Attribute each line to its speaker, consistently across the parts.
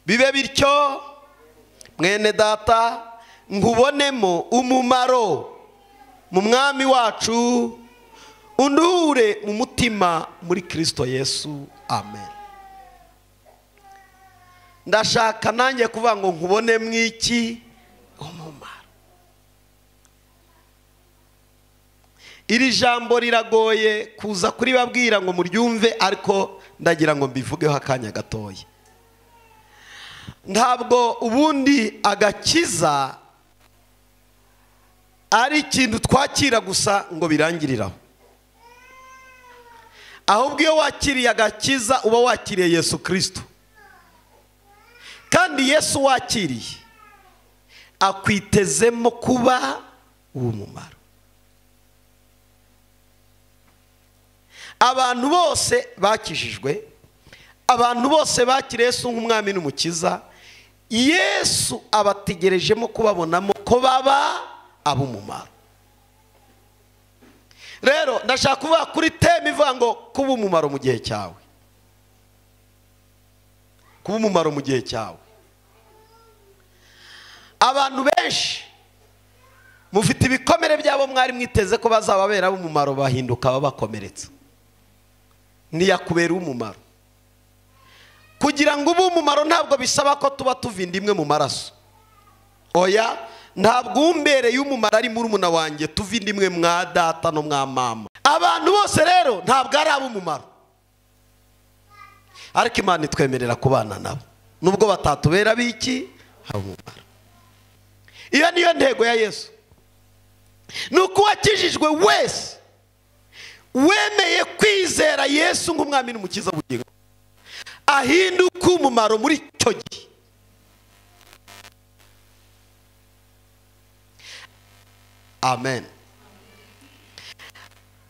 Speaker 1: Bibe bityo mwene data, nkubonemo umumaro mu mwami wacu, unduhure mu mutima muri Kristo Yesu. Amen. Ndashaka nanjye kuvuga ngo nkubone mwiki umumaro. Iri jambo riragoye kuza kuribabwira ngo muryumve, ariko ndagira ngo mbivugeho akanya gatoya. Ntabwo ubundi agakiza ari ikintu twakira gusa ngo birangiriraho, ahubwo iyo wakiriye agakiza uba wakiriye Yesu Kristo, kandi Yesu wakiriye akwitezemo kuba uw'umumaro. Abantu bose bakijijwe, abantu bose bakiriye Yesu nk'umwami n'umukiza, Yesu abategerejemo kubabonamo ko baba ab'umumaro. Rero ndashaka kuvuga kuri teme ivuga ngo kuba umumaro mu gihe cyawe. Kuba umumaro mu gihe cyawe. Abantu benshi mufite ibikomere byabo mwari mwiteze ko bazababera umumaro, bahinduka babakomeretsa. Ntiyakubera umumaro. Kugira ngo ube umumaro ntabwo bisaba ko tuba tuvinda imwe mu maraso. Oya, ntabwo umbereye umumaro ari murumuna wanjye tuvinda imwe mwa data no mwa mama. Abantu bose rero ntabwo ari ab'umumaro, ariko Imana itwemerera kubana nabo nubwo batatubera biki ab'umumaro. Iyo niyo ntego ya Yesu. Nuko uwakijijwe wese wemeye kwizera Yesu nk'umwami n'umukiza w'ubugingo ahinduka umumaro muri icyo gihe. Amen.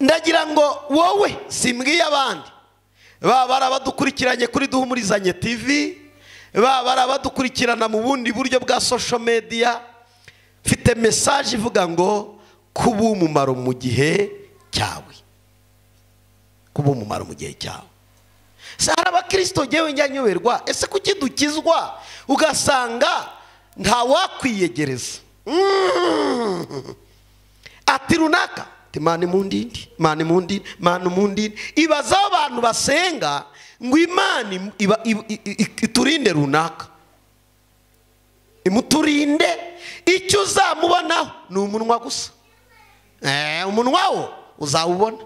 Speaker 1: Ndagira ngo wowe simbwiye abandi baba abadukurikiranye kuri Duhumurizanye TV, baba abadukurikirana mu bundi buryo bwa social media, mfite message ivuga ngo kuba umumaro mu gihe cyawe. Kuba umumaro mu gihe cyawe. Se hari abakristo jewe njya nyoberwa, ese kuki dukizwa ugasanga nta wakwiyegereza? Ati runaka Imana imundinde, Imana imundinde, Imana imundinde. Ibaza abantu basenga ngo Imana iturinde runaka, imuturinde. Icyo uzamubonaho ni umunwa gusa. Umunwa wo uzawubona.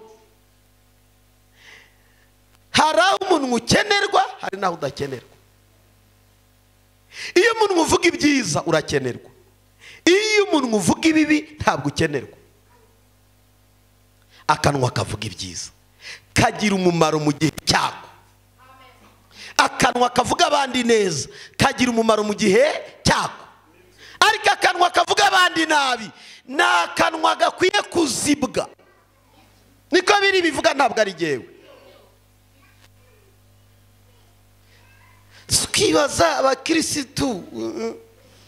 Speaker 1: Hari aho umunwa ukenerwa, hari n'aho udakenerwa. Iyo umunwa uvuga ibyiza urakenerwa, iyo umunwa uvuga ibibi ntabwo ukenerwa. Akanwa kavuga ibyiza kagira umumaro mu gihe cyako. Akanwa kavuga abandi neza kagira umumaro mu gihe cyako. Ariko akanwa kavuga abandi nabi ni akanwa gakwiye kuzibwa. Niko biri bivuga, ntabwo ari jyewe. Tukibaza abakirisitu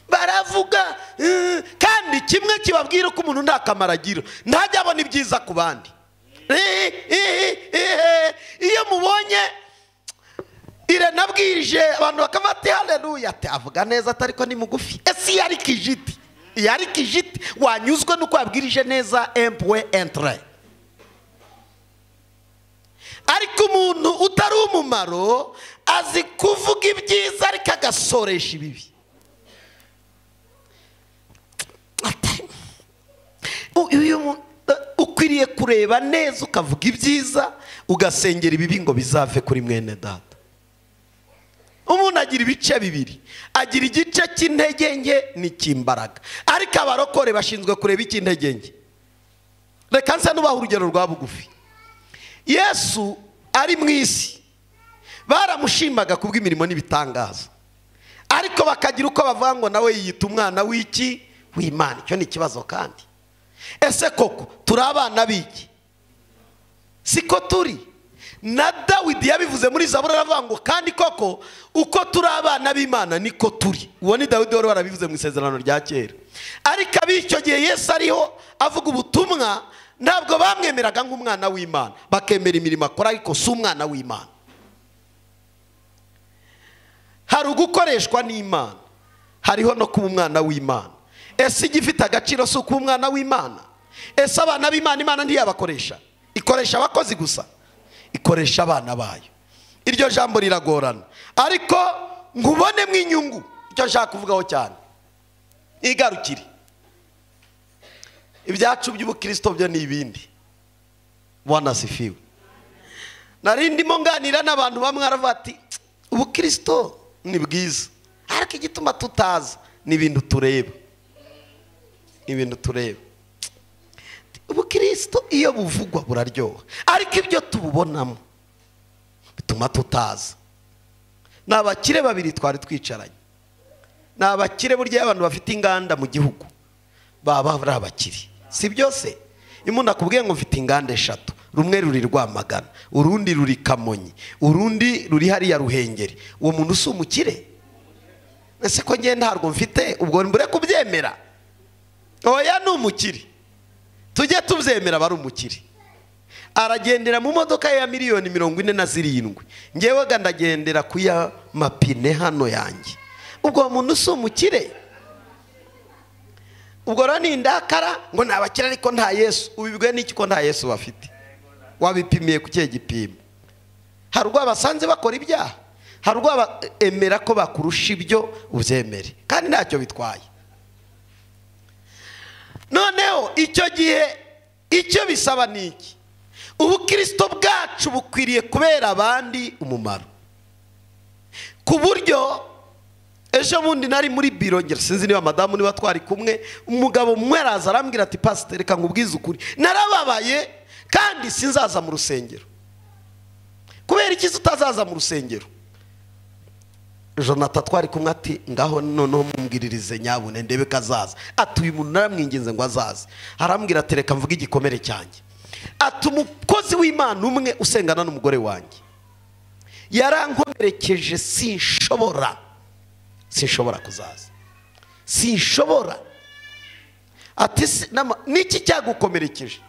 Speaker 1: baravuga, kandi kimwe kibabwira ko umuntu nta kamaro agira, ntajya abona ibyiza ku bandi. Iyo mubonye irenabwirije abantu bakaba bati haleluya, ati avuga neza atariko ni mugufi. Ese yari kijiti, yari kijiti wanyuzwe nuko yabwirije neza 1.3. Ariko umuntu utari umumaro azi kuvuga ibyiza ariko agasoresha ibibi. Ukwiriye kureba neza ukavuga ibyiza ugasengera ibibi ngo bizave kuri mwene data. Umuntu agira ibice bibiri, agira igice cy'intege nke n'icy'imbaraga, ariko abarokore bashinzwe kureba icy'intege nke. Reka nse nubaha urugero rwa bugufi. Yesu ari mu isi baramushimaga kubw'imirimo n'ibitangaza, ariko bakagira uko bavuga ngo nawe yiyita umwana w'iki w'Imana. Icyo ni ikibazo. Kandi ese koko turi abana b'iki? Siko turi. Na Dawidi yabivuze muri Zaburi aravuga ngo kandi koko uko turi abana b'Imana niko turi. Uwo ni Dawidi wari warabivuze mu isezerano rya kera. Ariko ab'icyo gihe Yesu ariho avuga ubutumwa, ntabwo bamwemeraga nk'umwana w'Imana, bakemera imirimo akora ariko si umwana w'Imana. Hari ugukoreshwa n'Imana, hariho no kuba umwana w'Imana. Ese igifite agaciro si ukuba umwana w'Imana? Ese abana b'Imana Imana ntiyabakoresha? Ikoresha abakozi gusa, ikoresha abana bayo. Iryo jambo riragorana, ariko nkubonemo inyungu. Icyo nshaka kuvugaho cyane, igarukire ibyacu by'ubukristo byo ni ibindi. Bwana asifiwe. Nari ndimo nganira n'abantu bamwe, aravuga ati ubukristo ni bwiza, ariko igituma tutaza ni ibintu tureba, ibintu tureba. Ubukristo iyo buvugwa buraryoha, ariko ibyo tububonamo bituma tutaza. Ni abakire babiri twari twicaranye, ni abakire burya abantu bafite inganda mu gihugu baba ari abakire, si byose. Iyo umuntu akubwiye ngo mfite inganda 3, rumwe ruri Rwamagana, urundi ruri Kamonyi, urundi ruri hariya Ruhengeri, uwo muntu si umukire? Ese ko ngiye ntarwo mfite, ubwo mbure kubyemera? Oya, ni umukire, tujye tubyemera bari umukire. Aragendera mu modoka ya miliyoni 47, ngewe ga ndagendera ku ya mapine hano yanjye. Ubwo muntu si umukire? Ubwo rero ni indakara ngo ni abakire ariko nta Yesu. Ubibwe n'iki ko nta Yesu bafite? Wabipimiye ku kihe gipimo? Hari ubwo basanze bakora ibyaha, hari ubwo emera ko bakurusha ibyo, ubyemere kandi ntacyo bitwaye. Noneho icyo gihe icyo bisaba ni iki? Ubukristo bwacu bukwiriye kubera abandi umumaro, ku buryo ejo bundi nari muri biro, ngira sinzi niba madamu niba twari kumwe, umugabo umwe araza arambwira ati pasiteri reka nkubwize ukuri, narababaye kandi sinzaza mu rusengero. Kubera iki utazaza mu rusengero? Jonathan twari kumwe ati ngaho noneho mumbwiririze nyabune ndebe kazaza. Ati uyu muntu naramwinginze ngo azaze. Arambwira ati reka mvuge igikomere cyanjye. Ati umukozi w'Imana umwe usengana n'umugore wanjye yarankomerekeje, sinshobora kuzaza, sinshobora. Ati niki cyagukomerekeje?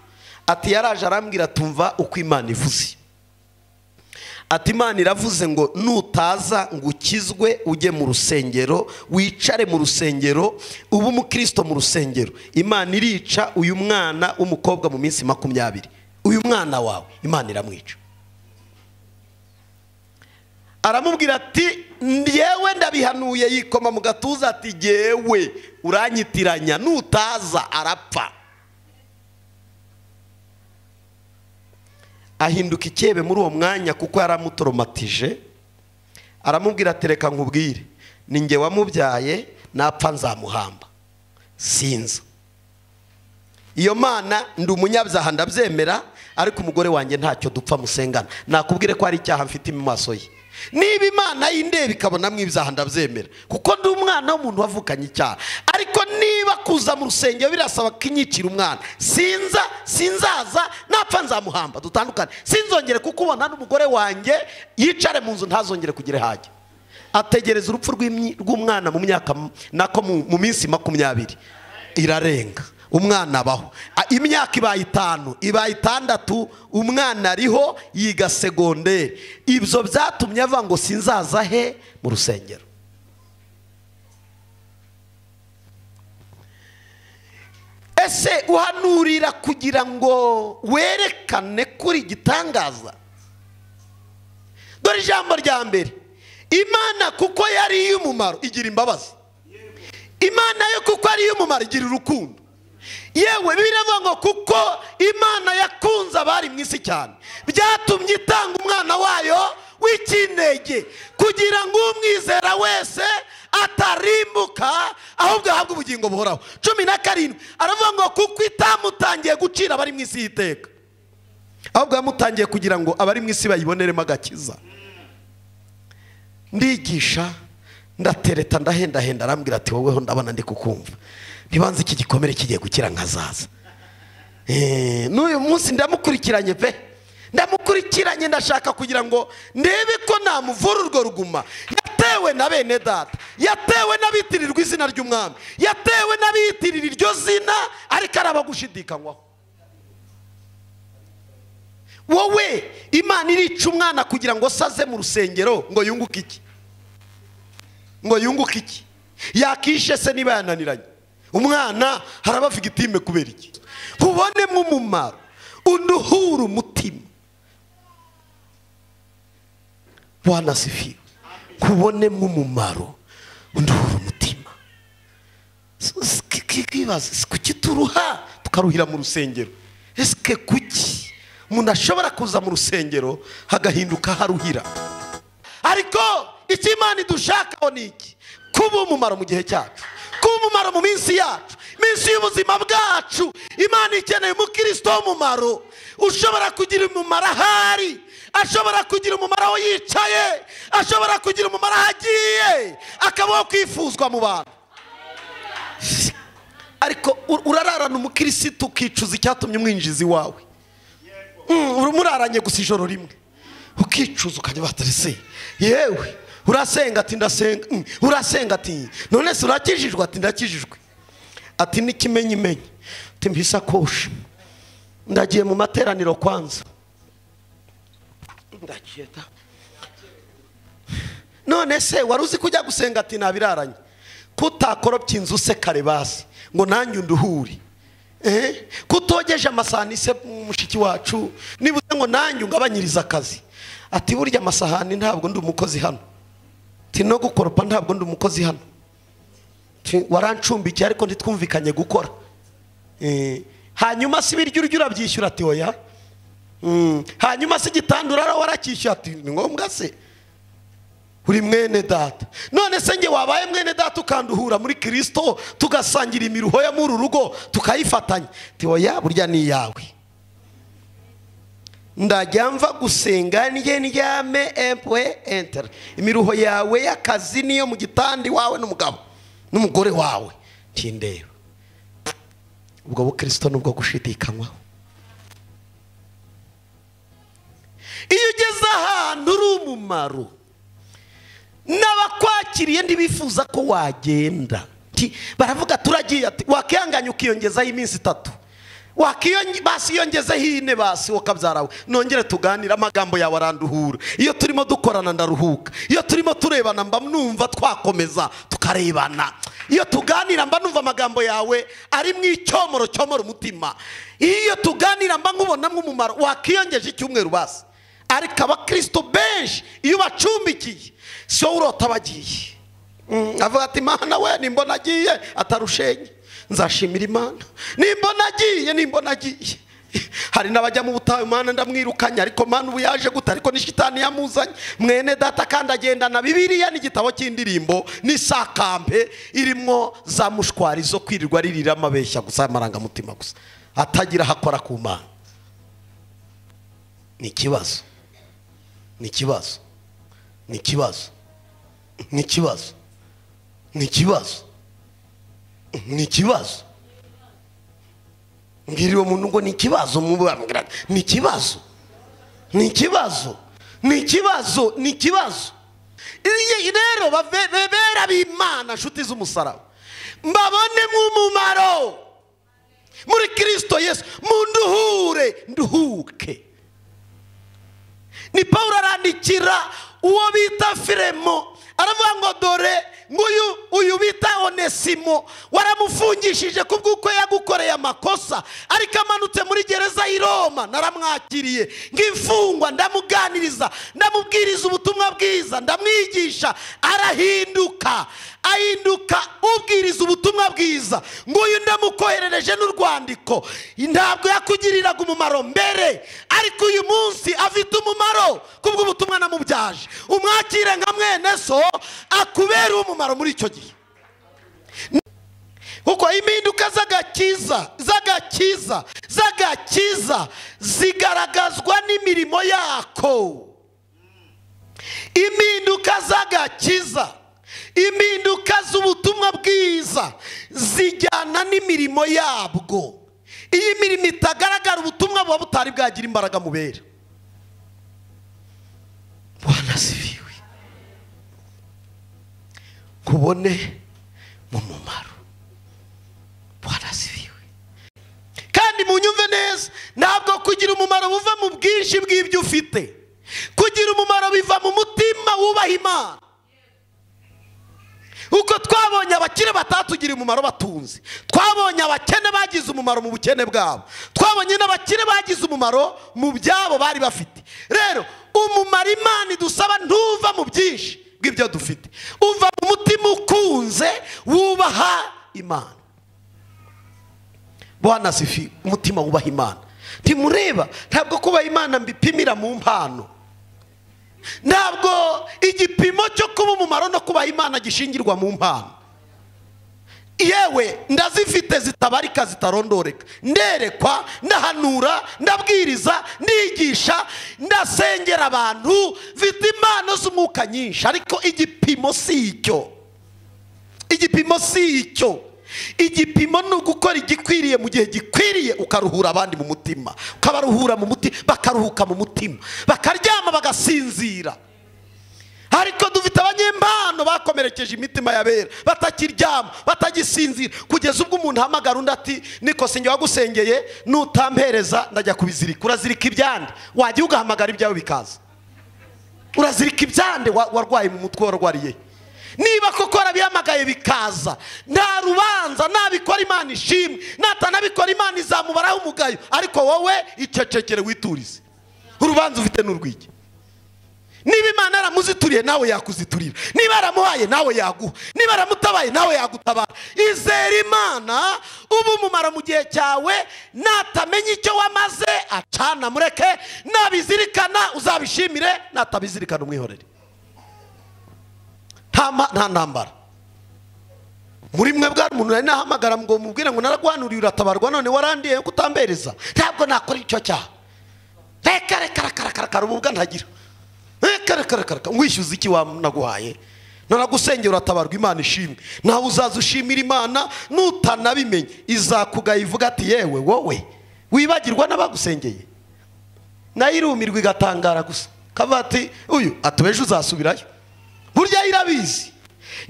Speaker 1: Ati yaraje arambwira tumva uko Imana ivuze. Ati Imana iravuze ngo nutaza ngo ukizwe ujye mu rusengero, wicare mu rusengero, ube umukristo mu rusengero, Imana irica uyu mwana w'umukobwa mu minsi 20. Uyu mwana wawe Imana iramwica. Aramubwira ati yewe ndabihanuye, yikoma mu gatuza ati yewe uranyitiranya, nutaza arapfa. Ahinduka ikebe muri uwo mwanya kuko yaramutoromatije. Aramubwira ati reka nkubwire, ni nge wamubyaye, napfa nzamuhamba, sinza. Iyo Mana ndi umunyabyaha ndabyemera, ariko umugore wanjye ntacyo dupfa musengana, nakubwire ko ari icyaha mfite mu maso ye. Niba Imana y'indeba ikabonamo ibyaha ndabyemera, kuko ndi umwana w'umuntu wavukanye icyaha. Ariko niba kuza mu rusengero birasaba kinyicira umwana, sinza, sinzaza, napfa nzamuhamba, dutandukane, sinzongere kukubona n'umugore wanjye yicare mu nzu, ntazongere kugira hajya. Ategereza urupfu rw'umwana mu myaka nako mu minsi 20 irarenga, umwana abaho imyaka ibaye 5 ibaye 6, umwana ariho yiga segonderi. Ibyo byatumye ava ngo sinzaza he mu rusengero. Ese uhanurira kugira ngo werekane kuri gitangaza? Dore ijambo rya mbere, Imana kuko yari iy'umumaro igira imbabazi. Imana yo kuko ari iy'umumaro igira urukundo. Yewe biravuga ngo kuko Imana yakunze abari mu isi cyane, byatumye itanga umwana wayo w'ikinege kugira ngo umwizera wese atarimbuka ahubwo ahabwe ubugingo buhoraho. 17 aravuga ngo kuko itamutangiye gucira abari mu isi y'iteka, ahubwo yamutangiye kugira ngo abari mu isi bayiboneremo agakiza. Ndigisha ndatereta ndahendahenda, arambwira ati woweho ndabona ndi kukumva, ntibanze iki gikomere kigiye gukira nkazaza. N'uyu munsi ndamukurikiranye pe, ndamukurikiranye, ndashaka kugira ngo ndebe ko namuvura urwo ruguma yatewe na bene data, yatewe n'abitirirwa izina ry'umwami, yatewe n'abitirira iryo zina ariko arabagushidikanywaho. Wowe Imana irica umwana kugira ngo saze mu rusengero ngo yunguke iki? Ngo yunguke iki? Yakishe se niba yananiranye? Umwana haraba victime kubera iki? Kubonemo umumaro, unduhura umutima. Bwana sifiwe. Kubonemo umumaro, unduhura umutima. Kibaza kuki turuha tukaruhira mu rusengero? Eske kuki umuntu ashobora kuza mu rusengero hagahinduka haruhira? Ariko icyo Imana idushakaho ni iki? Kuba umumaro mu gihe cyacu, kuba umumaro mu minsi yacu, minsi y'ubuzima bwacu. Imana ikeneye umukristo w'umumaro, ushobora kugira umumaro ahari, ashobora kugira umumaro aho yicaye, ashobora kugira umumaro aho agiye, akabaho kwifuzwa mu bantu. Ariko urararana umukristo ukicuza icyatumye umwinjizi wawe. Urumuraranye gusa ijoro rimwe ukicuza ukajya baterese. Yewe urasenga ati ndasenga, urasenga ati none se urakijijwe? Ati ndakijijwe. Ati nikimenyi menyi, ati mbisakoshi ndagiye mu materaniro kwanza ndagiye ta. None se waruzi kujya gusenga? Ati nabiraranye. Kutakoropye inzu se kare basi ngo nanjye unduhure. Kutogeje amasahani se mushiki wacu nibuze ngo nanjye ungabanyiriza akazi. Ati burya amasahani ntabwo ndi umukozi hano. Ati no gukoropa ntabwo ndi umukozi hano. Warancumbikiye ariko ntitwumvikanye gukora. Hanyuma si ibiryo urya urabyishyura? Ati oya. Hanyuma si igitanda urara warakishyura? Ati ni ngombwa se uri mwene data. None se nge wabaye mwene data ukanduhura muri Kristo tugasangira imiruho ya muri rugo tukayifatanya? Ati oya burya ni yawe. Ndajya mva gusenga njye ndyame empwe enter. Imiruho yawe y'akazi niyo mu gitandi wawe n'umugabo n'umugore wawe tindeba. Ubwo bukristo nubwo gushidikanywaho. Iyo ugeze ahantu uri umumaro, n'abakwakiriye ntibifuza ko wagenda. Baravuga turagiye, ati wakihanganya ukiyongezaho iminsi 3, basi yongezeho 4 basi ukabyarawe nongere tuganira, amagambo yawe aranduhura. Iyo turimo dukorana ndaruhuka, iyo turimo turebana mba numva twakomeza tukarebana, iyo tuganira mba numva amagambo yawe ari mu icyomoro cyomoro umutima, iyo tuganira mba nkubonamo umumaro. Wakiyongeje icyumweru basi. Ariko abakristo benshi iyo bacumbikiye si wowe urota bagiye. Avuga ati Mana we nimbona agiye atarushenye nzashimira Imana, nimbona agiye, nimbona agiye. Hari n'abajya mu butayu, Mana ndamwirukanye ariko Mana ubu yaje gute? Ariko ni shitani yamuzanye. Mwene data kandi agendana Bibiliya n'igitabo cy'indirimbo n'isakampe irimo za mushwari zo kwirirwa ririra amabeshya gusa, amarangamutima gusa, atagira hakora ku Mana. Ni ikibazo, ni ikibazo, ni ikibazo, ni ikibazo, ni ikibazo, ni ikibazo. Mbwira uwo muntu ngo ni ikibazo, mubambwira ni ikibazo, ni ikibazo, ni ikibazo, ni ikibazo. Rero bera b'Imana nshuti z'umusaraba, mbabonemo umumaro muri Kristo Yesu, munduhure nduhuke. Ni Paulo arandikira uwo bita Filemo, aravuga ngo dore nguyu uyu bita Onesimo waramufungishije kubw'uko yagukoreye amakosa, ariko amanutse muri gereza y'i Roma naramwakiriye ng'imfungwa, ndamuganiriza, ndamubwiriza ubutumwa bwiza, ndamwigisha, arahinduka, ahinduka ubwiriza ubutumwa bwiza. Nguyu ndamukoherereje n'urwandiko, ntabwo yakugiriraga umumaro mbere, ariko uyu munsi afite umumaro kubw'ubutumwa namubyaje. Umwakire nka mwene so akubera umumaro muri icyo gihe. Kuko impinduka z'agakiza z'agakiza z'agakiza zigaragazwa n'imirimo yako. Impinduka z'agakiza, impinduka z'ubutumwa bwiza zijyana n'imirimo yabwo. Iyi mirimo itagaragara, ubutumwa buba butari bwagira imbaraga mubera. Bwana sifiwe. Kubone mu mumaro. Bwana sifiwe. Kandi munyumve neza, ntabwo kugira umumaro buva mu bwinshi bw'ibyo ufite. Kugira umumaro biva mu mutima wubaha Imana. Uko twabonye abakire batatugiriye umumaro batunze, twabonye abakene bagize umumaro mu bukene bwabo, twabonye n'abakire bagize umumaro mu byabo bari bafite. Rero umumaro Imana idusaba ntuva mu byinshi bw'ibyo dufite, uva mu mutima ukunze wubaha Imana. Bwana sifi, umutima wubaha Imana. Ntimureba, ntabwo kubaha Imana mbipimira mu mpano. Ntabwo igipimo cyo kuba umumaro no kubaha Imana gishingirwa mu mpano. Yewe ndazifite zitabarika zitarondoreka, nderekwa, ndahanura, ndabwiriza, ndigisha, ndasengera abantu, mfite impano z'umwuka nyinshi, ariko igipimo si icyo. Igipimo si icyo. Igipimo ni ugukora igikwiriye mu gihe gikwiriye, ukaruhura abandi mu mutima, ukabaruhura mu mutima, bakaruhuka mu mutima, bakaryama bagasinzira. Ariko dufite abanyempano bakomerekeje imitima y'abera, batakiryama, batagisinzira, kugeza ubwo umuntu ahamagara undi ati niko sinjye wagusengeye, nutampereza ndajya kubizirika. Urazirika ibyande, wajya ugahamagara ibyawe bikaza. Urazirika ibyande warwaye mu mutwe, warwariye. Niba koko warabihamagaye bikaza, nta rubanza, nabikora Imana ishimwe, natanabikora Imana izamubaraho umugayo, ariko wowe icecekere witurize. Urubanza ufite n'urwige. Niba Imana yaramuzituriye nawe yakuziturira, niba yaramuhaye nawe yaguha, niba yaramutabaye nawe yagutabara. Izera Imana, uba umumaro mu gihe cyawe. Natamenya icyo wamaze acana mureke, nabizirikana uzabishimire, natabizirikana umwihorere. Nta ntambara muri mwe bwa umuntu nari nahamagara ngo mubwire ngo naragwanuriye uratabarwa, none warandiye kutambereza. Ntabwo nakora icyo cyaha. Reka reka reka reka ububwa ntagira. Reka reka reka ngwishyuza iki naguhaye? Naragusengera uratabarwa, Imana ishimwe. Nawe uzaza ushimira Imana, nutanabimenye izakugaye ivuga ati yewe wowe wibagirwa n'abagusengeye. Nayo irumirwa igatangara gusa, kavuga ati uyu atubeje uzasubirayo. Burya irabizi.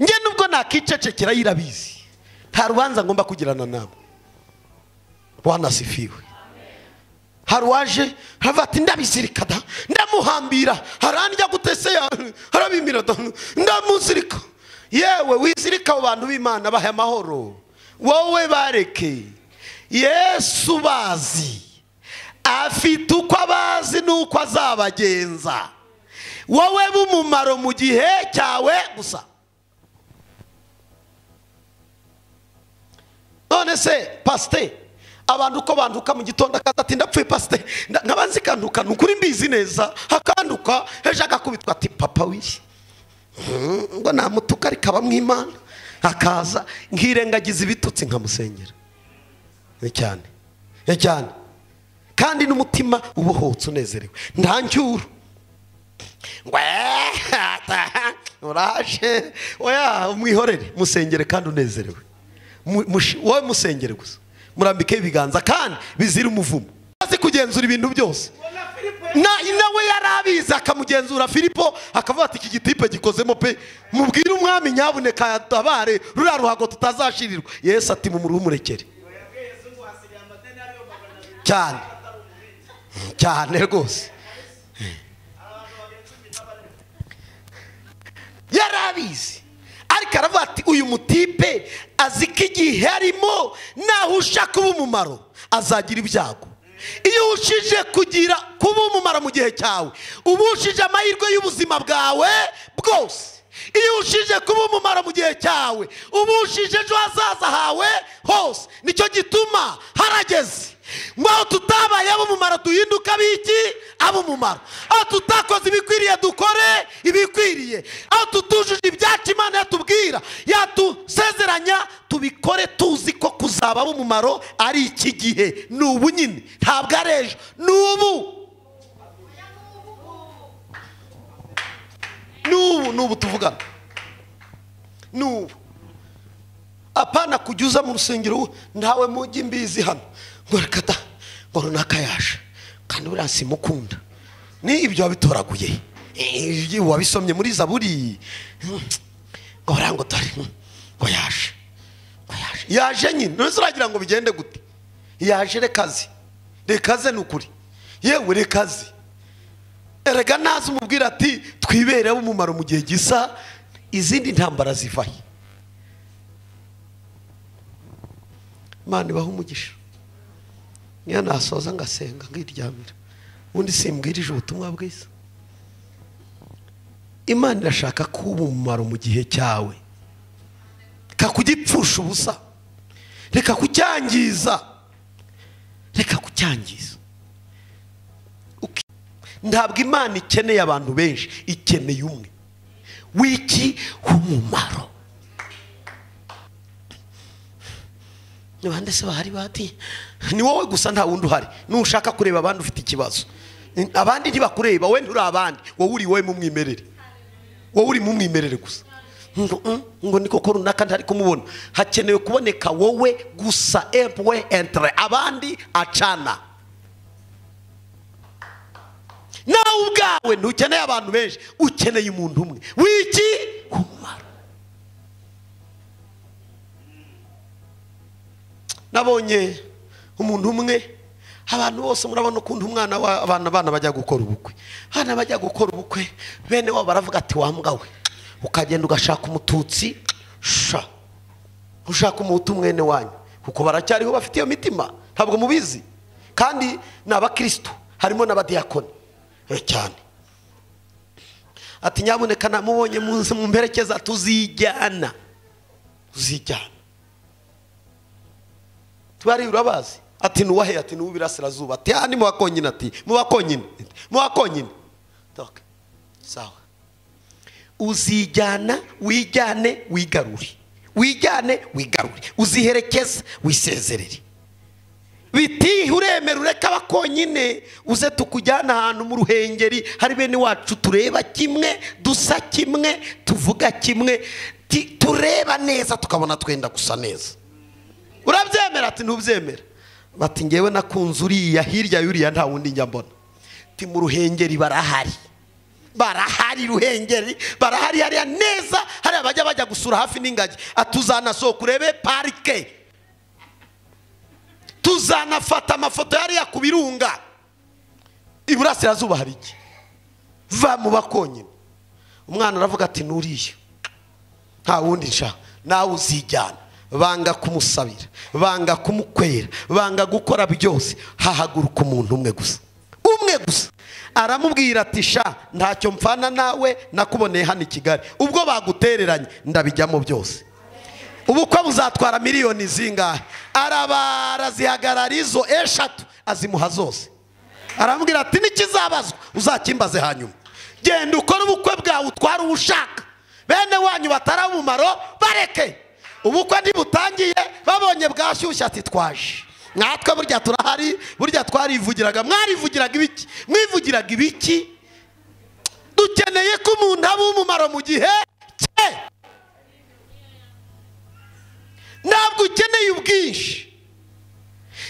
Speaker 1: Nge nubwo nakicecekera irabizi. Nta rubanza ngomba kugirana nabo. Bwana sifiwe. Haruwaje hava ati ndabizirika da, ndamuhambira, harandya gutese harabimira da, ndamuzirika. Yewe wizirika abantu b'Imana bahe amahoro. Wowe bareke. Yesu bazi. Afite uko abazi nuko azabagenza. Wowe b'umumaro mu gihe cyawe gusa. None se pasteur, abantu uko banduka mu gitondo akati ndapfuye pasteur, nkabanzi kanduka nukuri mbizi neza, hakanduka ejo agakubitwa ati papa wiri ngo namutuka ariko abamwimana, akaza nkirengagiza ibitutsi nkamusengera. Ni cyane, ni cyane, kandi n'umutima ubohotse unezerewe, nta ncyuro uraje. Oya umwihorere, musengere kandi unezerewe. Wowe musengere gusa, murambike ibiganza kandi bizira umuvumo. Azi kugenzura ibintu byose. Nawe yarabizi akamugenzura Filipo, akavuga ati iki gitipe gikozemo pe, mubwire umwami nyabuneka yatabare ruriya ruhago tutazashirirwa. Yesu ati mumuruhumurekere. Cyane cyane rwose yarabizi, ariko aravuga ati uyu mutipe azi ko igihe arimo nahusha kuba umumaro azagira ibyago. Iyo ushije kugira kuba umumaro mu gihe cyawe, ubushije amahirwe y'ubuzima bwawe bwose. Iyo ushije kuba umumaro mu gihe cyawe, ubushije ejo hazaza hawe hose. Nicyo gituma harageze ngo aho tutabaye ab'umumaro duhinduka biki ab'umumaro, aho tutakoze ibikwiriye dukore ibikwiriye, aho tutujuje ibyacu Imana yatubwira yatusezeranya tubikore tuzi ko kuzaba ab'umumaro ari iki gihe, ni ubu nyine, ntabwo ari ejo, ni ubu, n'ubu, n'ubu tuvugana, n'ubu. Apana kujya mu rusengero ntawe mujyi mbizi hano ngo reka da, ngo runaka yaje kandi buriya simukunda, ni ibyo wabitoraguye, wabisomye muri Zaburi, ngo ngo dore ngo yaje, ngo yaje, yaje nyine. None uragira ngo bigende gute? Yaje rekazi, rekaze nukuri, yewe rekazi. Erega naza umubwira ati twibere umumaro mu gihe gisa, izindi ntambara zivahe. Imana ibahe umugisha. Niyo nasoza ngasenga ngiryamira, ubundi simbwirije ubutumwa bwiza. Imana irashaka kuba umumaro mu gihe cyawe. Reka kugipfusha ubusa, reka kucyangiza, reka kucyangiza. Ntabwo Imana ikeneye abantu benshi, ikeneye umwe wiki umumaro. Nibande se bahari bati ni wowe gusa, nta wundi uhari. Nushaka kureba abandi ufite ikibazo, abandi ntibakureba, wowe nturi abandi, wowe uri wowe mu mwimerere, wowe uri mu mwimerere gusa. Ngo niko ko runaka ntari kumubona. Hakenewe kuboneka wowe gusa, empwe entre abandi acana. Nawe ubwawe ntukeneye abantu benshi, ukeneye umuntu umwe wiki umumaro. Nabonye umuntu umwe, abantu bose murabona ukuntu umwana wa abana bajya gukora ubukwe, abana bajya gukora ubukwe bene wabo baravuga ati wa mbwa we, ukagenda ugashaka umututsi sha, ushaka umuhutu mwene wanyu, kuko baracyariho bafite iyo mitima, ntabwo mubizi. Kandi ni abakristo, harimo n'abadiyakoni cyane. Ati nyabuneka namubonye munsi mumperekeza, tuzijyana, tuzijyana. Tubari urabazi. Ati nuwahe? Ati nuw'ibirasirazuba. Ati ni mu bakonyine. Ati mu bakonyine, mu bakonyine. Donc sawa, uzijyana, wijyane, wigarure, wijyane, wigarure, uziherekeza, wisezerere. Biti uremera ureka abakonyine, uze tukujyana ahantu mu Ruhengeri hari bene wacu tureba kimwe, dusa kimwe, tuvuga kimwe, tureba neza tukabona twenda gusa neza. Urabyemera? Ati ntubyemera. Bati ngewe nakunze uriya hirya yuriya nta wundi njya mbona. Ti mu Ruhengeri barahari, barahari Ruhengeri barahari hariya neza, hariya bajya bajya gusura hafi n'ingagi. Atuzanasohoka urebe parike, tuzanafata amafoto yariya ku birunga. Iburasirazuba hari iki? Va mu bakonyine. Umwana aravuga ati nuriya nta wundi nshaka, nawe uzijyana. Banga kumusabira, banga kumukwera, banga gukora byose, hahaguruka umuntu umwe gusa, umwe gusa. Aramubwira ati sha, ntacyo mfana nawe, nakuboneye hano i Kigali, ubwo bagutereranye ndabijyamo byose. Ubukwe buzatwara miliyoni zingahe? Arabara zihagarara izo 3 azimuha zose. Aramubwira ati nikizabazwa uzakimbaze hanyuma, genda ukore ubukwe bwawe, utware ushaka, bene wanyu batari umumaro bareke. Ubukwe ntibutangiye, babonye bwashyushye ati twaje natwe, burya turahari, burya twarivugiraga. Mwarivugiraga ibiki? Mwivugiraga ibiki? Dukeneye ko umuntu aba umumaro mu gihe cye. Ntabwo ukeneye ubwinshi.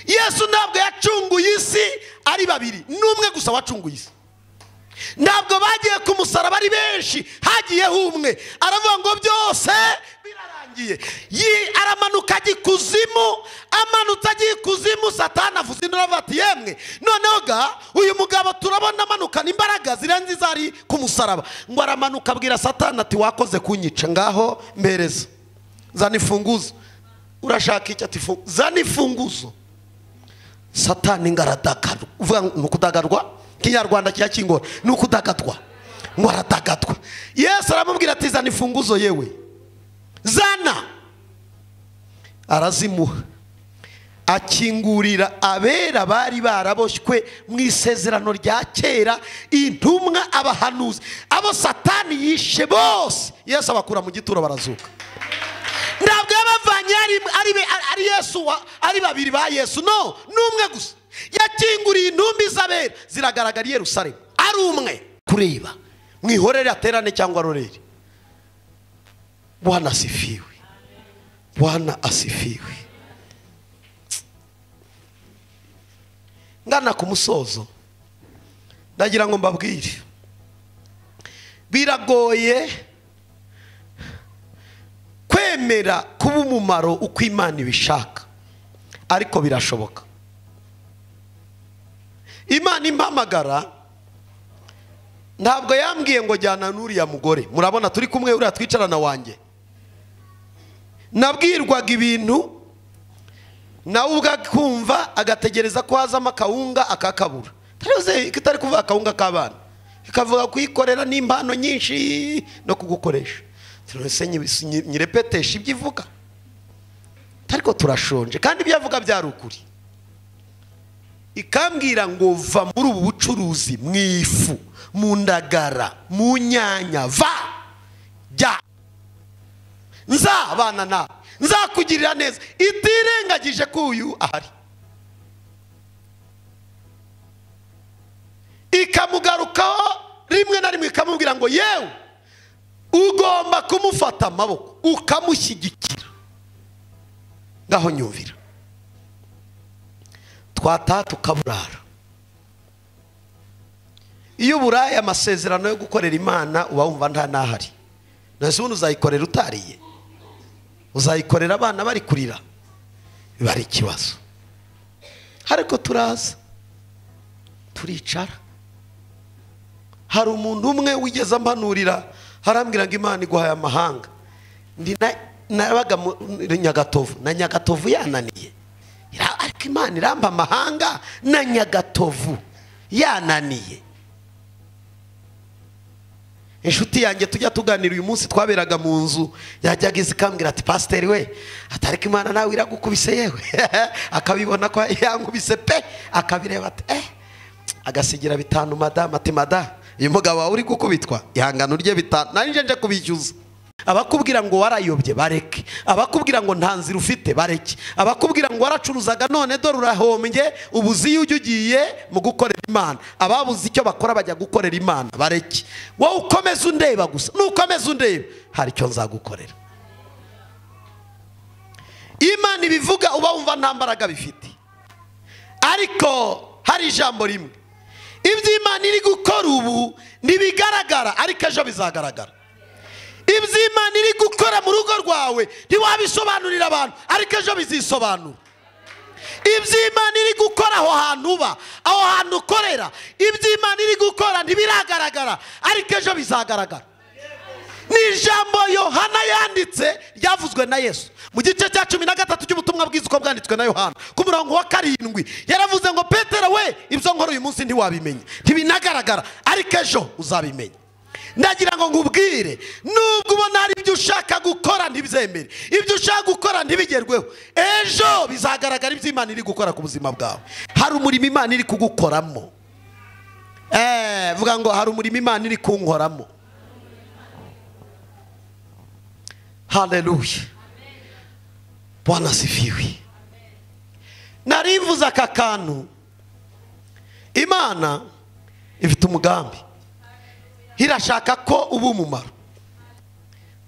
Speaker 1: Yesu ntabwo yacunguye isi ari babiri, n'umwe gusa wacunguye isi. Ntabwo bagiye ku musaraba ari benshi, hagiyeho umwe. Aravuga ngo byose birarangiye. Aramanuka ajya ikuzimu, amanutse ajya ikuzimu, Satani avuza induru ati yemwe, noneho ga uyu mugabo turabona amanukana imbaraga zirenze izari ku musaraba. Ngo aramanuka abwira Satani ati wakoze kunyica, ngaho mpereza, zana imfunguzo. Urashaka iki? Ati zana imfunguzo. Satani ngaradagadwa. Uvuga ngo kudagadwa Kinyarwanda cya kingora ni ukudagadwa, ngo aradagadwa. Yesu aramubwira ati zana imfunguzo yewe, zana. Arazimuha, akingurira abera bari baraboshywe mu isezerano rya kera, intumwa, abahanuzi, abo Satani yishe bose, Yesu abakura mu gituro barazuka. Ntabwo yabavanye ari Yesu, ari babiri ba Yesu, no, n'umwe gusa. Yakinguriye intumbi z'abera ziragaragara i Yerusalemu, ari umwe. Kureba mwihorere aterane cyangwa arorere. Bwana asifiwe, Bwana asifiwe. Ngana ku musozo, ndagira ngo mbabwire, biragoye kwemera kuba umumaro uko Imana ibishaka, ariko birashoboka. Imana impamagara ntabwo yambwiye ngo jyana n'uriya mugore, murabona turi kumwe, uriya twicarana wanjye. Nabwirwaga ibintu Nawe ubwo akumva agategereza ko hazamo akawunga akakabura. Kitari kuvuga akawunga k'abana, ikavuga kuyikorera n'impano nyinshi no kugukoresha. Nyirepetesha ibyo ivuga, ariko turashonje kandi ibyo avuga byari ukuri. Ikambwira ngo va muri ubu bucuruzi, mu ifu, mu ndagara, mu nyanya, va jya, nzabana nawe, nzakugirira neza, itirengagije ko uyu ahari. Ikamugarukaho rimwe na rimwe ikamubwira ngo yewe ugomba kumufata amaboko ukamushyigikira. Ngaho nyumvira, twataha tukaburara. Iyo uburaye amasezerano yo gukorera Imana uba wumva nta nahari. Nase ubundi uzayikorera utariye, uzayikorera abana bari kurira, biba ari ikibazo. Ariko turaza turicara. Hari umuntu umwe wigeze ampanurira, harambwira ngo Imana iguhaye amahanga. Ndi nabaga muri Nyagatovu, na Nyagatovu yananiye. Ariko Imana iramba amahanga na Nyagatovu yananiye. Inshuti yanjye tujya tuganira uyu munsi twaberaga mu nzu, yajyaga ikambwira ati pasiteri we, atariko Imana nawe iragukubise yewe. Akabibona ko yankubise pe, akabireba ati agasigira 5 madamu, ati madamu uyu mugabo wawe uri gukubitwa ihangano rye 5 nari nje kubishyuza. Abakubwira ngo warayobye bareke, abakubwira ngo nta nzira ufite bareke, abakubwira ngo waracuruzaga none dore urahombye ubuzi ujye ugiye mu gukorera Imana, ababuze icyo bakora bajya gukorera Imana bareke. Wowe ukomeze undeba gusa, nukomeze undeba hari icyo nzagukorera. Imana ibivuga uba wumva nta mbaraga bifite, ariko hari ijambo rimwe: ibyo Imana iri gukora ubu ntibigaragara, ariko ejo bizagaragara. Ibyo Imana iri gukora mu rugo rwawe ntiwabisobanurira abantu, ariko ejo bizisobanura. Ibyo Imana iri gukora aho hantu uba, aho hantu ukorera, ibyo Imana iri gukora ntibiragaragara, ariko ejo bizagaragara. Ni ijambo Yohana yanditse ryavuzwe na Yesu mu gice cya 13 cy'ubutumwa bwiza uko bwanditswe na Yohana ku murongo wa 7. Yaravuze ngo Petero we, ibyo nkora uyu munsi ntiwabimenya, ntibinagaragara, ariko ejo uzabimenya. Ndagira ngo nkubwire, nubwo ubona hari ibyo ushaka gukora ntibyemere, ibyo ushaka gukora ntibigerweho, ejo bizagaragara ibyo Imana iri gukora ku buzima bwawe. Hari umurimo Imana iri kugukoramo. Vuga ngo hari umurimo Imana iri kunkoramo. Haleluya, Bwana asifiwe. Narivuze aka kantu, Imana ifite umugambi, irashaka ko uba umumaro.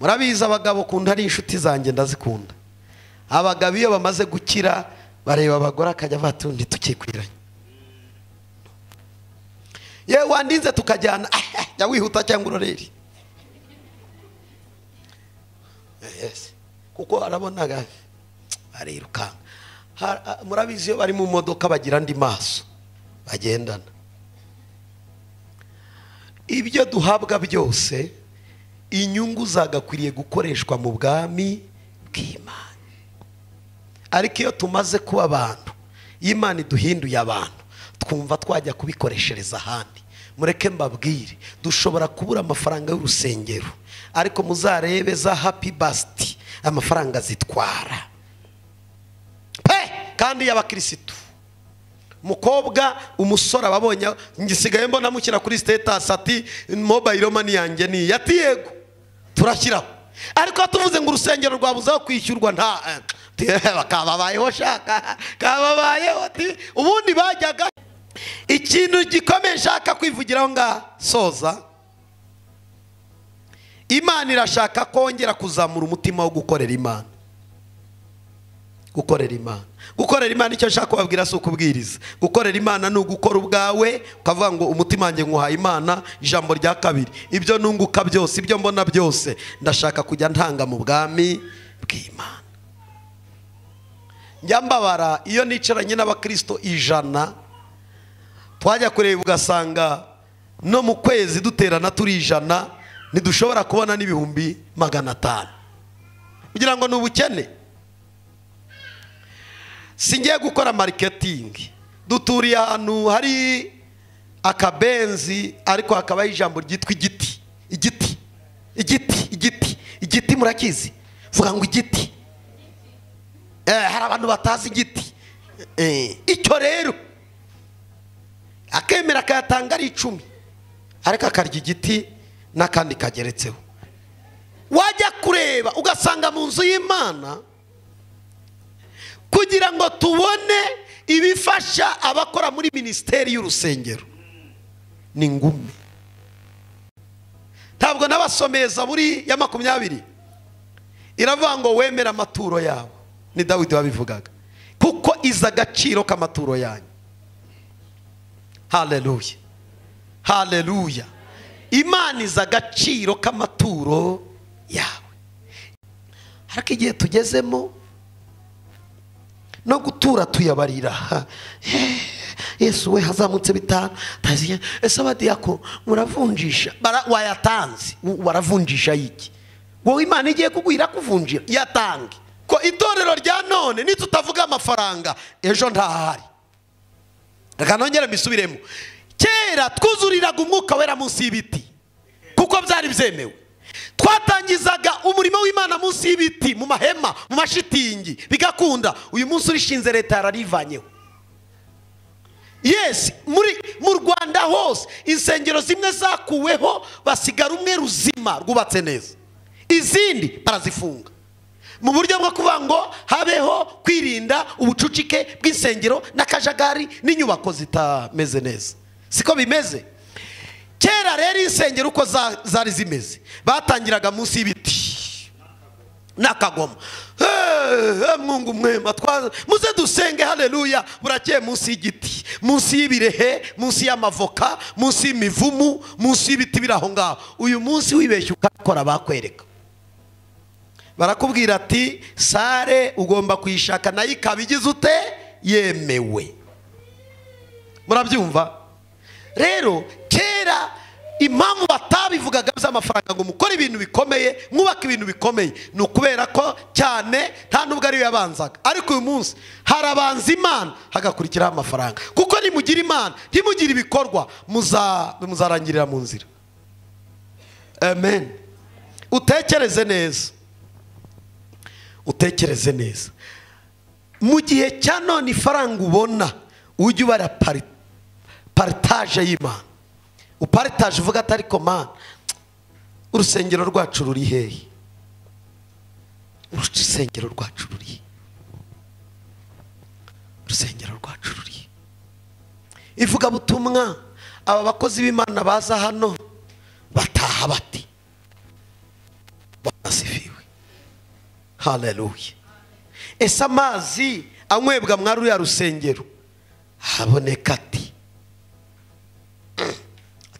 Speaker 1: Murabizi abagabo kunda ari inshuti zanjye ndazikunda. Abagabo iyo bamaze gukira bareba abagore akajya batundi tukikwiranye. Yewe wandinze tukajyana, jya wihuta cyangwa urorere. Yes. Kuko arabonaga arirukanka. Murabizi iyo bari mu modoka bagira andi maso bagendana. Ibyo duhabwa byose inyungu zagakwiriye gukoreshwa mu bwami bw'Imana. Ariko iyo tumaze kuba abantu, Imana iduhinduye abantu, twumva twajya kubikoreshereza ahandi. Mureke mbabwire, dushobora kubura amafaranga y'urusengero, ariko muzarebe za happy birthday amafaranga zitwara pe, kandi y'abakirisitu. Mukobwa umusore ababonye ngisigaye mbona mushyira kuri status ati mobile money yanjye ni yati yego turashyiraho, ariko tuvuze ngo urusengero rwabuzaho kwishyurwa nta bakababayeho shaka kababayeho ati ubundi bajyaga. Ikintu gikomeye nshaka kwivugiraho nga soza, Imana irashaka kongera kuzamura umutima wo gukorera Imana. Gukorera Imana, gukorera Imana, icyo nshaka kubabwira si ukubwiriza. Gukorera Imana ni ugukora ubwawe ukavuga ngo umutima wanjye nkuhaye Imana. Ijambo rya kabiri, ibyo nunguka byose, ibyo mbona byose, ndashaka kujya ntanga mu bwami bw'Imana. Njya mbabara iyo nicaranye n'abakristo 100, twajya kureba ugasanga no mu kwezi duterana turi 100 ntidushobora kubona n'ibihumbi 500. Kugira ngo ni ubukene. Singiye gukora marketing. Duturiye ahantu hari akabenzi, ariko hakabaho ijambo ryitwa igiti. Igiti, igiti, igiti, igiti, murakizi? Vuga ngo igiti. Hari abantu batazi igiti. Icyo rero akemera akayatanga ari 10, ariko akarya igiti n'akandi kageretseho. Wajya kureba ugasanga mu nzu y'Imana, kugira ngo tubone ibifasha abakora muri minisiteri y'urusengero ni ngume. Ntabwo nabasomeye Zaburi ya 20 iravuga ngo wemera amaturo yabo. Ni Dawidi wabivugaga, kuko iza agaciro k'amaturo yanyu. Haleluya, haleluya. Imana iza agaciro k'amaturo yawe. Ariko igihe tugezemo no gutura tuyabarira. Yesu we hazamutse 5. Ese abadiyako muravunjisha? Wayatanze, waravunjisha iki? Wowe Imana igiye kuguhira kuvunjira, yatange. Ko itorero rya none nitutavuga amafaranga ejo ntahari. Reka nongere mbisubiremo. Kera twuzuriraga umwuka wera munsi y'ibiti, kuko byari byemewe. Twatangizaga umurimo w'Imana munsi y'ibiti, mu mahema, mu mashitingi, bigakunda. Uyu munsi urishinze leta yararivanyeho. Yes, mu Rwanda hose insengero zimwe zakuweho, basigara umwe ruzima rwubatse neza, izindi barazifunga mu buryo bwo kuvuga ngo habeho kwirinda ubucucike bw'insengero n'akajagari n'inyubako zitameze neza. Siko bimeze. Kera rero insengero uko zari zimeze, batangiraga munsi y'ibiti n'akagoma. Mungu mwema, muze dusenge, haleluya. Burakeye munsi y'igiti, munsi y'ibirehe, munsi y'amavoka, munsi y'imivumu, munsi y'ibiti biraho ngaho. Uyu munsi wibeshye ukakora bakwereka, barakubwira ati sare ugomba kuyishaka nayo ikaba igize ute yemewe. Murabyumva? Rero kera impamvu batabivugaga by'amafaranga ngo mukore ibintu bikomeye, mwubake ibintu bikomeye, ni ukubera ko cyane nta nubwo ariyo yabanzaga. Ariko uyu munsi harabanza Imana hagakurikiraho amafaranga, kuko nimugira Imana ntimugire ibikorwa muzarangirira mu nzira. Amen. Utekereze neza, utekereze neza. Mu gihe cya none ifaranga ubona ujye ubara partage y'Imana. Upartage uvuga atari ko Mana, urusengero rwacu ruri hehe? Urusengero rwacu ruri, urusengero rwacu ruri. Ivuga butumwa aba bakozi b'Imana baza hano bataha bati basifiwe. Haleluya. Ese amazi anywebwa mwari ya rusengero haboneka ati?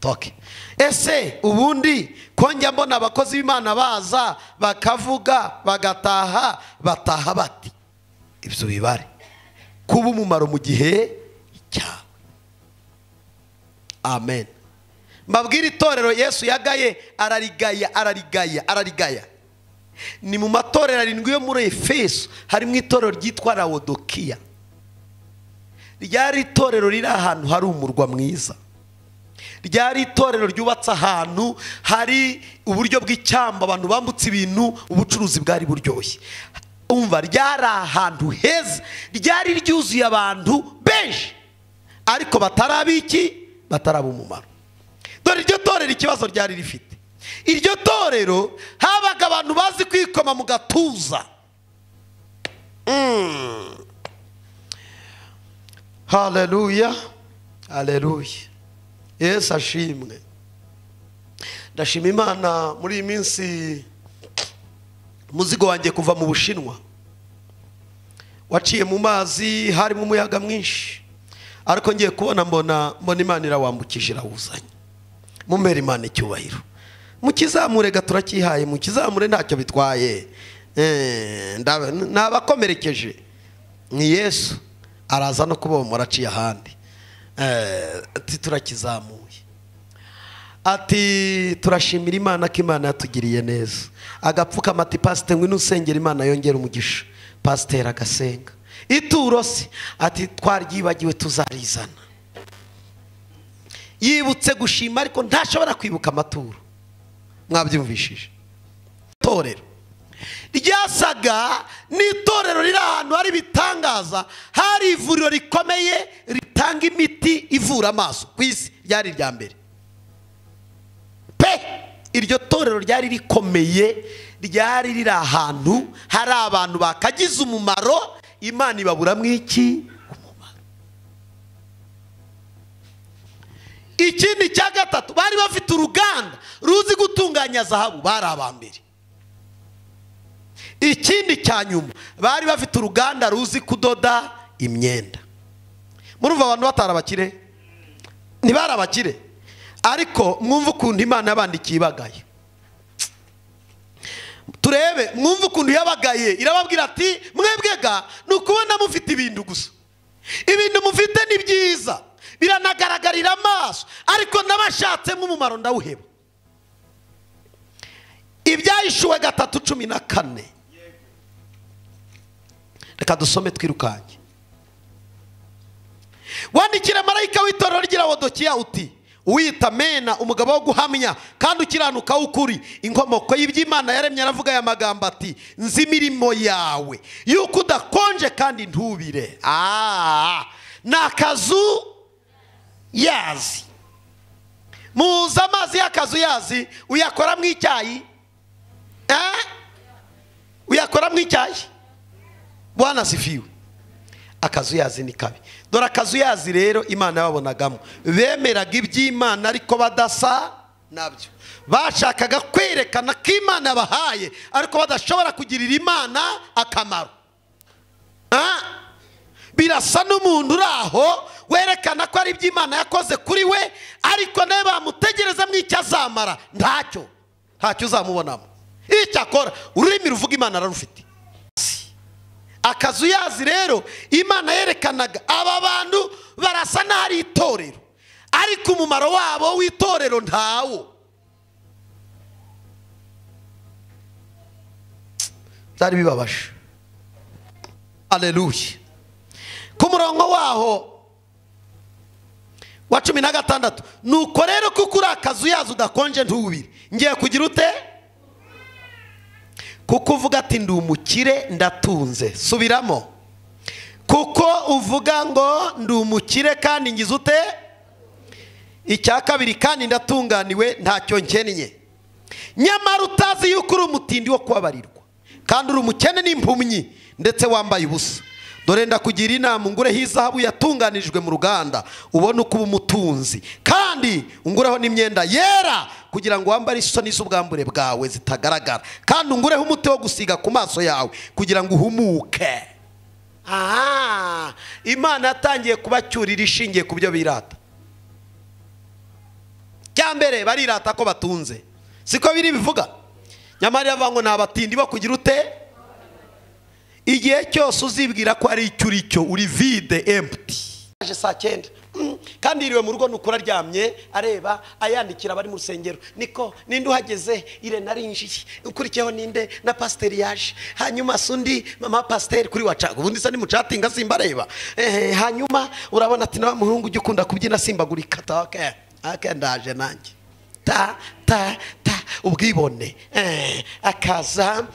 Speaker 1: Toke. Ese ubundi konjya mbona abakozi b'Imana baza bakavuga bagataha, bataha bati? Ibyo bibare kuba umumaro mu gihe cyawe. Amen. Mbabwira itorero Yesu yagaye, ararigaya, ararigaya, ararigaya. Ni mu matorero 7 yo muri Efeso harimo itorero ryitwa Laodikiya. Ryari itorero riri ahantu hari umurwa mwiza. Ryari itorero ryubatse ahantu hari uburyo bw'icyamba, abantu bambutse ibintu, ubucuruzi bwari buryoshye. Umva, ryari ahantu heza, ryari ryuzuye abantu benshi, ariko batarabiki, bataraba umumaro. Dore iryo torero ikibazo ryari rifite. Iryo torero habaga abantu bazi kwikoma mu gatuza. Haleluya, haleluya. Yesu ashimwe. Ndashima Imana muri iyi minsi muzigo wanjye kuva mu Bushinwa waciye mu mazi, harimo umuyaga mwinshi, ariko ngiye kubona mbona Imana irawambukije irawuzanye. Mumere Imana icyubahiro. Mukizamure ga turakihaye, mukizamure ntacyo bitwaye. Nabakomerekeje ni Yesu araza no kubomora aciye ahandi. Ati turakizamuye. Ati turashimira Imana ko Imana yatugiriye neza. Agapfukama ati pastor ngwino usengera Imana yongera umugisha. Pastor agasenga. Ituro se ati twaryibagiwe tuzarizana. Yibutse gushima ariko ntashobora kwibuka amaturo. Mwabyumvishije. Itorero ryasaga n'itorero riri ahantu hari ibitangaza, hari ivuriro rikomeye ritanga imiti ivura amaso ku isi, ryari irya mbere pe. Iryo torero ryari rikomeye, ryari riri ahantu hari abantu bakagize umumaro, Imana ibaburamwo iki? Umumaro. Ikindi cya gatatu, bari bafite uruganda ruzi gutunganya zahabu, bari abambere. Ikindi cya nyuma, bari bafite uruganda ruzi kudoda imyenda. Murumva abantu batari abakire? Ntibari abakire, ariko mwumva ukuntu Imana yabandikiye ibagaye. Turebe, mwumva ukuntu yabagaye, irababwira ati mwebwega ni ukubona mufite ibintu gusa, ibintu mufite ni byiza biranagaragarira amaso, ariko nabashatsemo umumaro ndawuheba. Ibyahishuwe 3:14. Reka dusome twirukange. Wandikira marayika w'itorero ry'i Lawodokiya uti: uwita Mena, umugabo wo guhamya kandi ukiranuka w'ukuri, inkomoko y'iby'Imana yaremye, aravuga aya magambo ati: nzi imirimo yawe, yuko udakonje kandi ntubire. Ni akazu yazi. Muzi amazi y'akazu yazi, uyakoramo icyayi? Uyakoramo icyayi? Bwana asifiwe. Akazu yazi ni kabi. Dore akazu yazi rero Imana yababonagamo, bemeraga iby'Imana ariko badasa nabyo. Bashakaga kwerekana ko Imana yabahaye ariko badashobora kugirira Imana akamaro. Birasa n'umuntu uri aho werekana ko ari iby'Imana yakoze kuri we, ariko nawe bamutegereza mu icyo azamara ntacyo, ntacyo uzamubonamo. Icyo akora, ururimi ruvuga Imana ararufite. Akazu yazi rero Imana yerekanaga aba bantu barasa n'ahari itorero, ariko umumaro wabo w'itorero ntawo. Byari bibabaje. Haleluya. Ku murongo waho wa 16, nuko rero kuko uri akazu yazi udakonje ntubire, ngiye kugira ute? Kuko uvuga ati ndi umukire ndatunze. Subiramo. Kuko uvuga ngo ndi umukire kandi ngize ute? Icya kabiri, kandi ndatunganiwe ntacyo nkennye. Nyamara utazi yuko uri umutindi wo kubabarirwa, kandi uri umukene n'impumyi ndetse wambaye ubusa. Dore ndakugira inama, ungureho izahabu yatunganijwe mu ruganda, ubone uko uba umutunzi, kandi ungureho n'imyenda yera kugira ngo wambare isoni z'ubwambure bwawe zitagaragara, kandi ungureho umuti wo gusiga ku maso yawe kugira ngo uhumuke. Imana yatangiye kubacyurira ishingiye ku byo birata. Cya mbere, barirata ko batunze, siko biri bivuga. Nyamara iravuga ngo ni abatindi bo kugira ute? Igihe cyose uzibwira ko ari icyo uri cyo, uri vide, empty. Aje saa 9 kandi yiriwe mu rugo, nukura aryamye areba ayandikira abari mu rusengero, niko ninde uhageze, Irene arinjiye, ukurikiyeho ninde, na pasiteri yaje, hanyuma sundi mama pasiteri kuri wacaga, ubundi se ni mucatinga simba areba. Hanyuma urabona ati nawe muhungu ujya ukunda kubyina simbagurika, okay okay ndaje nanjye, ta ta ta, ubwibone akaza.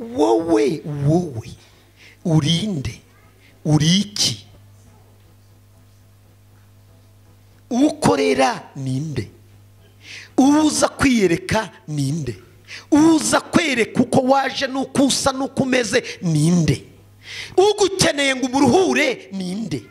Speaker 1: Wowe wowe urinde, uriki, ukorera ninde, uza kwiyereka ninde, uza kwereka uko waje n'uko usa n'uko umeze ninde, ugukeneye ngo umuruhure ninde,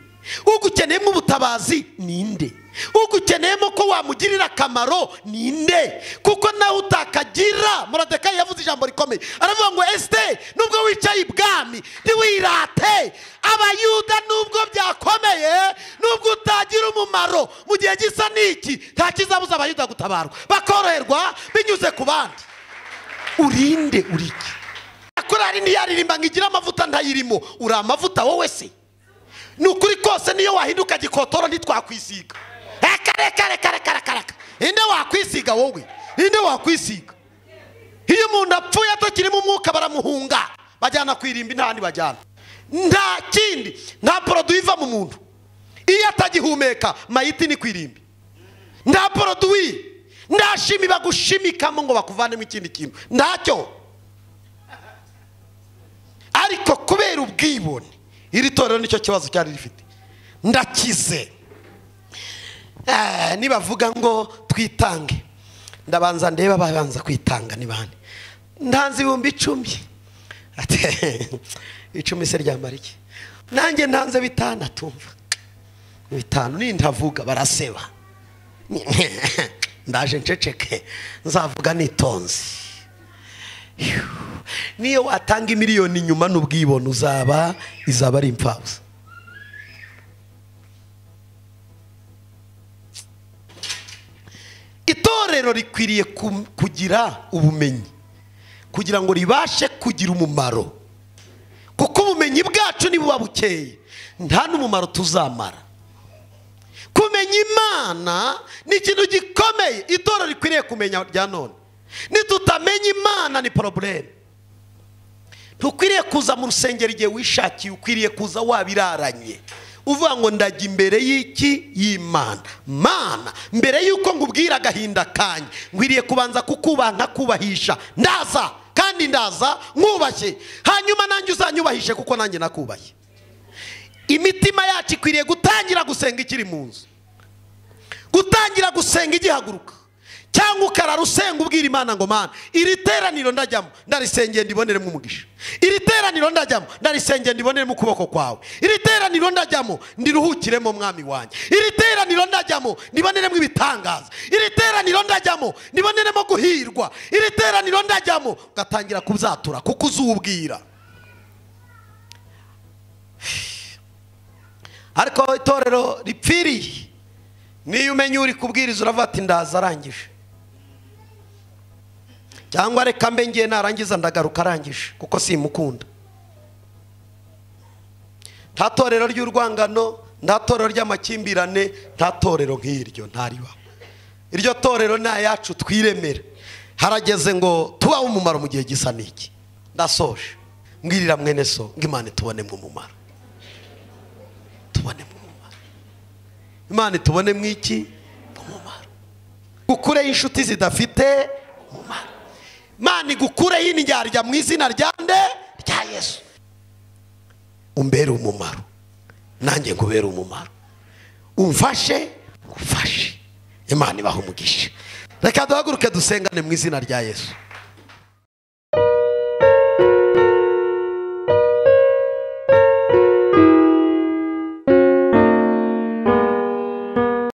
Speaker 1: ugukeneyemo ubutabazi ninde, ugukeneyemo ko wamugirira akamaro ninde? Kuko nawe utakagira. Moridekayi yavuze ijambo rikomeye, aravuga ngo Esiteri, nubwo wicaye ibwami ntiwirate, Abayuda nubwo byakomeye, nubwo utagira umumaro mu gihe gisa n'iki, nta kizabuza Abayuda gutabarwa, bakoroherwa binyuze ku bandi. Urinde, uriki? Korari ntiyaririmba ngo igire amavuta ntayirimo. Uri amavuta wowe se? Ni ukuri kose niyo wahinduka gikotoro ntitwakwisiga. Reka reka reka reka reka reka. Inde wakwisiga wowe? Inde wakwisiga? Iyo umuntu apfuye atakirimo umwuka baramuhunga, bajyana kwirimba, nta handi bajyana, nta kindi, nta produit iva mu muntu. Iyo atagihumeka mayiti ni kwirimbi, nta produit, nta shimi bagushimikamo ngo bakuvanemo ikindi kintu, ntacyo. Ariko kubera ubwibone, iri torero nicyo kibazo cyari rifite. Ndakize, nibavuga ngo twitange, ndabanza ndeba babanza kwitanga ni bande. Ntanze 10,000, ati 10 se ryamara iki? Nanjye ntanze 5, atumva 5 nintavuga baraseba. Ndaje nceceke, nzavuga nitonze. Niyo watanga miliyoni inyuma n'ubwibone uzaba izaba ari impfabusa. Itorero rikwiriye kugira ubumenyi kugira ngo ribashe kugira umumaro, kuko ubumenyi bwacu nibuba bukeye nta n'umumaro tuzamara. Kumenya Imana ni ikintu gikomeye itorero rikwiriye kumenya rya none. Nitutamenya Imana ni problème. Ntukwiriye kuza mu rusengero igihe wishakiye, ukwiriye kuza wabiraranye, uvuga ngo ndajya imbere y'iki? Y'Imana. Mana, mbere yuko ngubwira agahinda kanjye, nkwiriye kubanza kukubaha nkakubahisha. Ndaza kandi ndaza nkubashye, hanyuma nanjye uzanyubahishe kuko nanjye nakubashye. Imitima yacu ikwiriye gutangira gusenga ikiri mu nzu, gutangira gusenga igihaguruka, cyangwa ukarara usenga ubwira Imana ngo Mana, iri teraniro ndajyamo ndarisengeye ndiboneremo umugisha, iri teraniro ndajyamo ndarisengeye ndiboneremo ukuboko kwawe, iri teraniro ndajyamo ndiruhukiremo mwami wanjye, iri teraniro ndajyamo ndiboneremo ibitangaza, iri teraniro ndajyamo ndiboneremo guhirwa, iri teraniro ndajyamo. Ugatangira kuzatura kuko uzubwira. Ariko itorero ripfiriye, niyo umenye uri kubwiriza uravuga ati ndaza arangije, cyangwa reka mbe ngiye narangiza ndagaruka arangije kuko simukunda. Nta torero ry'urwangano, nta torero ry'amakimbirane, nta torero nk'iryo ntariba. Iryo torero ni ayacu twiremera. Harageze ngo tubaho umumaro mu gihe gisa n'iki. Ndasoje mbwirira mwene so ngo Imana itubonemo umumaro, tubonemo umumaro. Imana itubonemo iki? Umumaro. Gukureho inshuti zidafite umumaro. Imana igukureho indyarya mu izina rya nde? Rya Yesu. Umbere umumaro, nanjye nkubere umumaro, umfashe ngufashe. Imana ibahe umugisha. Reka duhaguruke dusengane mu izina rya Yesu.